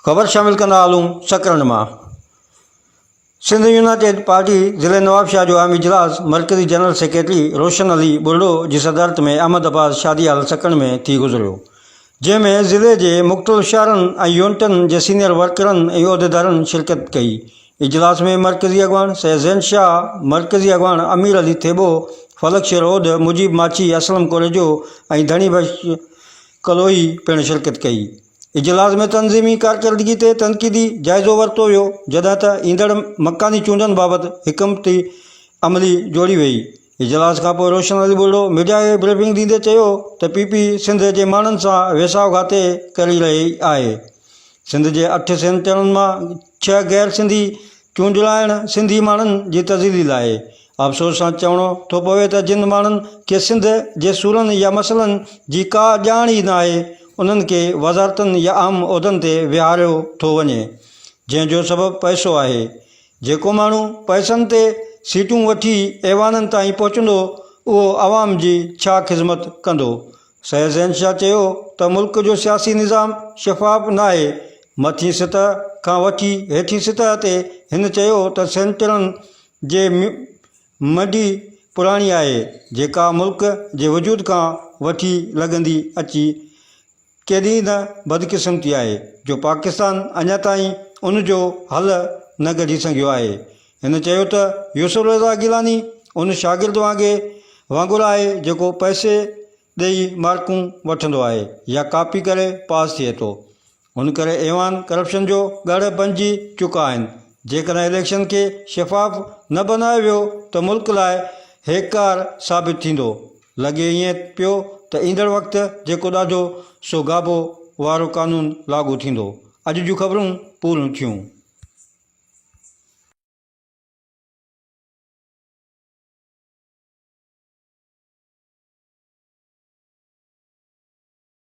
خبر شامل ڪندا هلون سڪرنڊ مان سنڌ يونائيٽيڊ پارٽي ضلعي نوابشاهه جو اهم اجلاس مرڪزي جنرل سيڪريٽري روشن علي ٻرڙو جي صدارت ۾ احمد عباس شادي هال سڪرنڊ ۾ ٿي گذريو جنهن ۾ ضلعي جي مختلف شهرن ۽ يونٽن جي سينيئر ورڪرن ۽ عهديدارن شرڪت ڪئي اجلاس ۾ مرڪزي اڳواڻ سيد زين شاهه، مرڪزي اڳواڻ امير علي ٿيٻو، فلڪ شير اوڏ، مجيب ماڇي، اسلم ڪوريجو ۽ ڌڻي بخش ڪلوئي پڻ شرڪت ڪئي. اجلاس ۾ تنظيمي ڪارڪردگي تي تنقيدي جائزو ورتو ويو، جڏهن ته ايندڙ مڪاني چونڊن بابت حڪمت عملي جوڙي وئي. اجلاس کانپوء روشن علي ٻرڙو ميڊيا کي بريفنگ ڏيندي چيو ته پي پي سنڌ جي ماڻهن سان ويساهه گهاتي ڪري رهي آهي. سنڌ جي اٺ سينيٽرن مان ڇهه غير سنڌي چونڊرائڻ سنڌي ماڻهن جي تذليل آهي. افسوس سان چوڻو ٿو پوي ته جن ماڻهن کي سنڌ جي سورن يا مسئلن جي ڪا ڄاڻ ئي ناهي انهن کي وزارتن يا اهم عهدن تي ويهاريو ٿو وڃي جنهن جو سبب پئسو آهي. جيڪو ماڻهو پئسن تي سيٽون وٺي ايوانن تائين پهچندو اهو عوام جي ڇا خذمت ڪندو؟ سيد زين شاهه چيو ته ملڪ جو سياسي نظام شفاف ناهي، مٿين سطح کان وٺي هيٺين سطح تي هن چيو ته سينٽرن جي منڊي پراڻي آهي جيڪا ملڪ جي وجود کان وٺي لڳندي اچي ڪيڏي نه بدقسمتي آهي جو پاڪستان اڃا تائين ان جو حل نه ڪڍي سگهيو آهي. هن چيو ته يوسف رضا گيلاني ان شاگرد وانگي وانگر آهي جيڪو پئسي ڏئي مارڪون وٺندو آهي يا ڪاپي ڪري پاس ٿئي ٿو. ان ڪري ايوان ڪرپشن جو ڳڙهه بنجي چڪا آهن. جيڪڏهن اليڪشن کي شفاف نه بنايو ويو ته ملڪ لاء هيڪار ثابت ٿيندو. لڳي ائين پيو ته ايندڙ وقت جيڪو ڏاڍو سو گابو وارو قانون لاڳو ٿيندو. اڄ جون خبرون پوريون ٿيون.